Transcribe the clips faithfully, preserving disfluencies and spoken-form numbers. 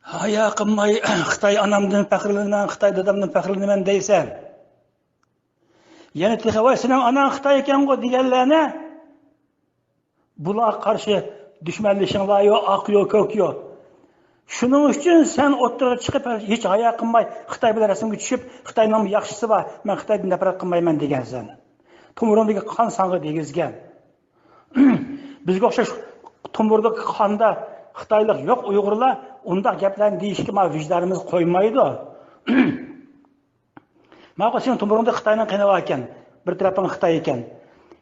ھايا قىلماي، خىتاي ئانامدىن پەخىرلىنىمەن، خىتاي دادامدىن پەخىرلىنىمەن دەيسەن. يەنە تېخى، ۋاي، سېنىڭ ئاناڭ خىتاي ئىكەنغۇ دېگەنلەرنى بۇلارغا قارشى دۈشمەنلىشىڭلار يوق، ئاق يوق، كۆك يوق. شۇنىڭ ئۈچۈن سەن ئوتتۇرىغا چىقىپ، ھېچ ھايا قىلماي، خىتاي بىلەن رەسىمگە چۈشۈپ، خىتاينىڭ ياخشىسى بار، مەن خىتايدىن نەپرەت قىلمايمەن دېگەنسەن. تومۇرۇڭدىكى قان ساڭا دېگۈزگەن. بىزگە ئوخشاش تومۇردىكى قاندا خىتايلىق يوق ئۇيغۇرلار ئۇنداق گەپلەرنى دېيىشكە ما ۋىجدانىمىز قويمايدۇ. ماقۇل، سېنىڭ تومۇرۇڭدا خىتاينىڭ قېنى بار ئىكەن، بىر تەرەپىڭ خىتاي ئىكەن.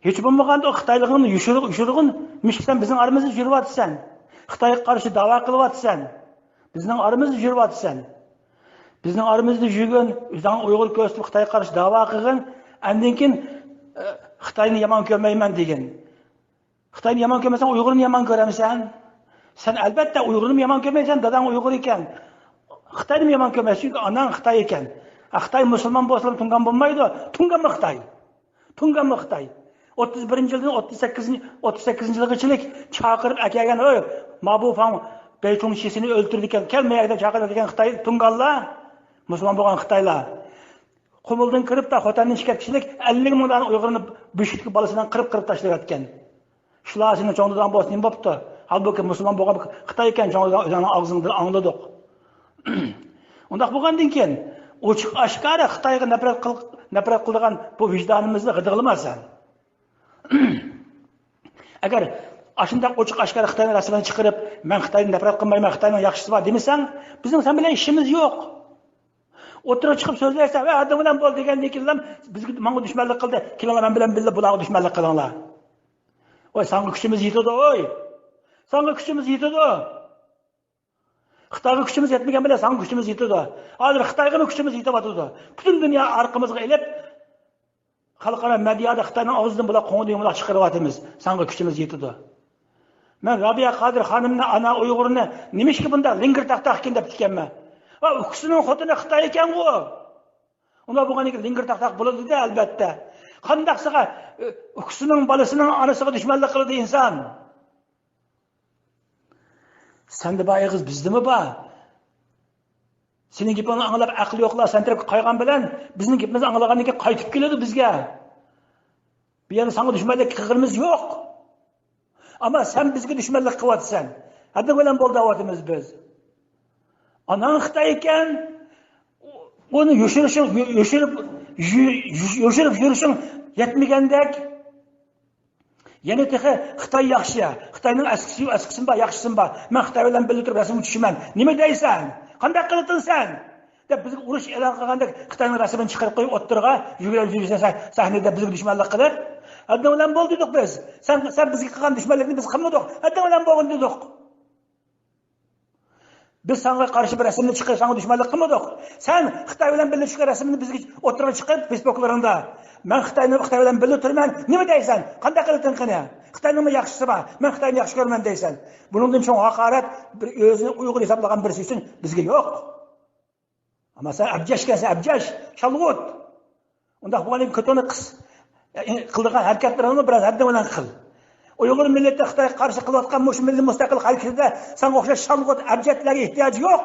ھېچ بولمىغاندا ئۇ خىتايلىقىڭنى يوشۇرغۇ-، يوشۇرغۇن، مۈشۈك، سەن بىزنىڭ ئارىمىزدا يۈرۈۋاتىسەن. خىتايغا قارشى داۋا قىلىۋاتىسەن. بىزنىڭ ئارىمىزدا يۈرۈۋاتىسەن. بىزنىڭ ئارىمىزدا يۈرگىن، ئۆزۈڭ ئۇيغۇر كۆرسىتىپ خىتايغا قارشى داۋا قىلغىن، ئاندىن كېيىن، ئە، خىتاينى يامان كۆرمەيمەن دېگىن. خىتاينى يامان كۆرمەسەڭ، ئۇيغۇرنى يامان كۆرەمسەن؟ سەن ئەلبەتتە ئۇيغۇرنى يامان كۆرمەيسەن، داداڭ ئۇيغۇر ئىكەن. خىتاينىمۇ يامان كۆرمەيسەن، چۈنكى ئاناڭ خىتاي ئىكەن. ئە، خىتاي مۇسۇلمان بولسىلا تۇڭگان بولمايدۇ، تۇڭگانمۇ خىتاي. تۇڭگانمۇ خىتاي. ئوتتۇز بىرىنچى يىلدىن ئوتتۇز سەككىزىنچى، ئوتتۇز سەككىزىنچى يىلغىچىلىك چاقىرىپ ئەكەلگەن، ئۆي، مابۇفاڭ بەيچۇڭشىسىنى ئۆلتۈردىكەن، كەلمە يەردە چاقىرىپ ئەكەلگەن خىتاي تۇڭگانلار، مۇسۇلمان بولغان خىتايلار. قۇمۇلدىن كىرىپ تا خوتەندىن شىكەت كىشىلىك ئەللىك مىڭدان ئۇيغۇرنى بۈشۈكتىكى بالىسىنىڭ قىرىپ قىرىپ تاشلىۋەتكەن. شۇلار سېنىڭ چوڭ داداڭ بولسا نېمە بوپتۇ؟ ھالبۇكى، مۇسۇلمان بولغان خىتاي ئىكەن، چوڭ داداڭ ئۆزۈڭنىڭ ئاغزىڭدىن ئاڭلىدۇق. ئۇنداق بولغاندىن كېيىن، ئوچۇق ئاشكارا خىتايغا نەپرەت قىل-، نەپرەت قىلىدىغان بۇ ۋىجدانىمىزنى غىدىقلىما سەن. ئەگەر ئاشۇنداق ئوچۇق ئاشكارا خىتاينىڭ رەسىمىنى چىقىرىپ، مەن خىتاينى نەپرەت قىلمايمەن، خىتاينىڭ ياخشىسى بار دېمىسەڭ، بىزنىڭ سەن بىلەن ئىشىمىز يوق. ئوتتۇرىغا چىقىپ سۆزلەيسەن، ۋە ھەددىڭ بىلەن بول دېگەندىن كېيىنلا بىزگە، ماڭا دۈشمەنلىك قىلدى، كېلىڭلار مەن بىلەن بىللە بۇلارغا دۈشمەنلىك قىلىڭلار. ۋاي، ساڭا كۈچىمىز يېتىدۇ، ۋاي. ساڭا كۈچىمىز يېتىدۇ. خىتايغا كۈچىمىز يەتمىگەن بىلەن ساڭا كۈچىمىز يېتىدۇ. ھازىر خىتايغىمۇ كۈچىمىز يېتىۋاتىدۇ. پۈتۈن دۇنيا ئارقىمىزغا ئېلىپ، خەلقئارا مېدىيادا خىتاينىڭ ئاغزىدىن بۇلار قوڭۇر يۇمىلاق چىقىرىۋاتىمىز. ساڭا كۈچىمىز يېتىدۇ. مەن رابىيە قادىر خانىمنى، ئانا ئۇيغۇرنى نېمىشقا بۇنداق لىڭگىر تاق تاق ئىكەن دەپتىكەنمەن. ۋە ئۇ كىشىنىڭ خوتۇنى خىتاي ئىكەنغۇ. ئۇنداق بولغاندىن كېيىن لىڭگىر تاق تاق بولىدۇ-دە، ئەلبەتتە. قانداقسىغا، ئۇ كىشىنىڭ بالىسىنىڭ ئانىسىغا دۈشمەنلىك قىلىدۇ ئىنسان؟ سەندە بار ئېغىز بىزدىمۇ بار. سېنىڭ گېپىڭنى ئاڭلاپ ئەقلى يوقلار سەن تەرەپكە قايغان بىلەن، بىزنىڭ گېپىمىزنى ئاڭلىغاندىن كېيىن قايتىپ كېلىدۇ بىزگە. بۇ يەردە ساڭا دۈشمەنلىك قىلغىنىمىز يوق. ئەمما سەن بىزگە دۈشمەنلىك قىلىۋاتىسەن. ھەددىڭ بىلەن بول دەۋاتىمىز بىز. ئاناڭ خىتاي ئىكەن، ئۇنى يوشۇرۇشۇڭ، يوشۇرۇپ، يوشۇرۇپ يۈرۈشۈڭ يەتمىگەندەك، يەنە تېخى خىتاي ياخشى، خىتاينىڭ ئەسكىسى، ئەسكىسىمۇ بار، ياخشىسىمۇ بار. مەن خىتاي بىلەن بىللە تۇرۇپ رەسىمگە چۈشىمەن. نېمە دەيسەن؟ قانداق قىلىتىن سەن؟ دەپ بىزگە ئۇرۇش ئېلان قىلغاندەك خىتاينىڭ رەسىمىنى چىقىرىپ قويۇپ ئوتتۇرىغا يۈگۈرۈپ يۈرىسەن سەھنىدە بىزگە دۈشمەنلىك قىلىپ. ھەددىڭ بىلەن بول دېدۇق بىز. سەن، سەن بىزگە قىلغان دۈشمەنلىكنى بىز قىلمىدۇق. ھەددىڭ بىلەن بولغىن دېدۇق. بىز ساڭا قارشى بىر رەسىمنى چىقىرىپ، ساڭا دۈشمەنلىك قىلمىدۇق. سەن خىتاي بىلەن بىللە چۈشكەن رەسىمنى بىزگە ئوتتۇرىغا چىقىرىپ، فېيسبوكلىرىڭدا، مەن خىتاينى، خىتاي بىلەن بىللە تۇرىمەن، نېمە دەيسەن؟ قانداق قىلىتىن قېنى؟ خىتاينىڭمۇ ياخشىسى بار، مەن خىتاينى ياخشى كۆرىمەن دەيسەن. بۇنىڭدىن چوڭ ھاقارەت بىر ئۆزىنى ئۇيغۇر ھېسابلىغان بىرسى ئۈچۈن بىزگە يوق. ئەمما سەن ئەبجەش ئىكەنسەن، ئەبجەش، شالغۇت. ئۇنداق بولغاندىن كېيىن كۆتۈرنى قىس. قىلىدىغان ھەرىكەتلىرىڭنى بىراز ھەددىڭ بىلەن قىل. ئۇيغۇر مىللىتى خىتايغا قارشى قىلىۋاتقان مۇشۇ مىللىي مۇستەقىل ھەرىكىتىدە ساڭا ئوخشاش شالغۇت ئەبجەشلەرگە ئېھتىياج يوق.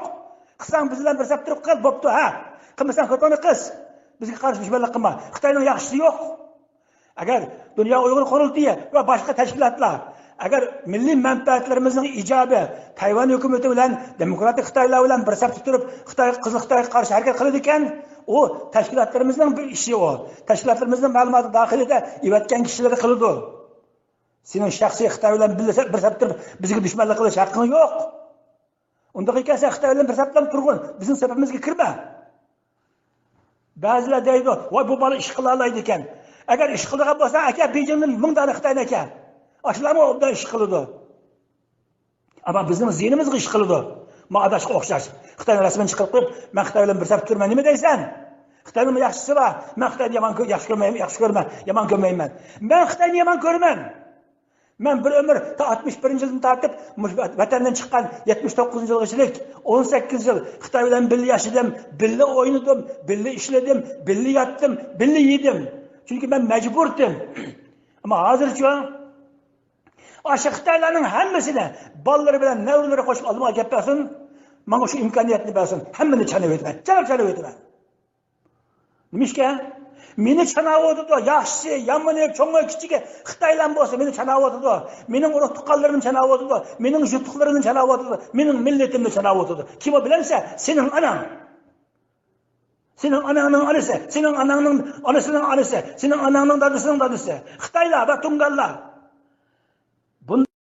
قىلساڭ بىز بىلەن بىر سەپ تۇرۇپ قىل، بوپتۇ، ھە. قىلمىساڭ كۆتۈرنى قىس. بىزگە قارشى دۈشمەنلىك قىلما. خىتاينىڭ ياخشىسى يوق. ئەگەر دۇنيا ئۇيغۇر قۇرۇلتىيى ۋە باشقا تەشكىلاتلار ئەگەر مىللىي مەنپەئەتلىرىمىزنىڭ ئىجابى تەيۋەن ھۆكۈمىتى بىلەن دېموكراتىك خىتايلار بىلەن بىر سەپتە تۇرۇپ، خىتاي، قىزىل خىتايغا قارشى ھەرىكەت قىلىدىكەن، ئۇ تەشكىلاتلىرىمىزنىڭ بىر ئىشى ئۇ. تەشكىلاتلىرىمىزنىڭ مەلۇماتى داخىلىدا ئېۋەتكەن كىشىلىرى قىلىدۇ. سېنىڭ شەخسىي خىتاي بىلەن بىللە بىر سەپتە تۇرۇپ بىزگە دۈشمەنلىك قىلىش ھەققىڭ يوق. ئۇنداق ئىكەن، سەن خىتاي بىلەن بىر سەپتە تۇرغىن، بىزنىڭ سېپىمىزگە كىرمە. بەزىلەر دەيدۇ، ۋاي، بۇ بالا ئىش قىلالايدىكەن. ئەگەر ئىش قىلىدىغان بولسا، ئەكە، بېيجىڭدىن مىڭ دانە خىتاينى ئەكە. ئاشۇلارمۇ ئوبدان ئىش قىلىدۇ. ئەمما بىزنىڭ زىيىنىمىزغا ئىش قىلىدۇ. ما ئاداشقا ئوخشاش. خىتاينىڭ رەسىمىنى چىقىرىپ قويۇپ، مەن خىتاي بىلەن بىر سەپتە تۇرىمەن. نېمە دەيسەن؟ خىتاينىڭمۇ ياخشىسى بار. مەن خىتاينى يامان كۆ-، ياخشى كۆرمەي-، ياخشى كۆرمە-، يامان كۆرمەيمەن. مەن خىتاينى يامان كۆرىمەن. مەن بىر ئۆمۈر تا ئاتمىش بىرىنچى يىلدىن تارتىپ مۇشۇ ۋەتەندىن چىققان يەتمىش توققۇزىنچى يىلغىچىلىك ئون سەككىز يىل خىتاي بىلەن بىللە ياشىدىم، بىللە ئوينىدىم، بىللە ئىشلىدىم، بىللە ياتتىم، بىللە يېدىم. چۈنكى مەن مەجبۇر ئىدىم. ئەمما ھازىرچۇ؟ ئاشۇ خىتايلارنىڭ ھەممىسىنى بالىلىرى بىلەن نەۋرىلىرى قوشۇپ ئالدىمغا ئەكەپ بەرسۇن. ماڭا شۇ ئىمكانىيەتنى بەرسۇن، ھەممىنى چانىۋېتىمەن، چاناپ چانىۋېتىمەن. نېمىشقا؟ مېنى چاناۋاتىدۇ، ياخشىسى، يامىنى، چوڭى، كىچىكى، خىتايلام بولسا مېنى چاناۋاتىدۇ، مېنىڭ ئۇرۇق تۇغقانلىرىمنى چاناۋاتىدۇ، مېنىڭ يۇرتلۇقلىرىمنى چاناۋاتىدۇ، مېنىڭ مىللىتىمنى چاناۋاتىدۇ. كىم ئۇ بىلەمسەن؟ سېنىڭ ئاناڭ. سېنىڭ ئاناڭنىڭ ئانىسى، سېنىڭ ئاناڭنىڭ ئانىسىنىڭ ئانىسى، سېنىڭ ئاناڭنىڭ دادىسىنىڭ دادىسى. خىتايلار ۋە تۇڭگانلار.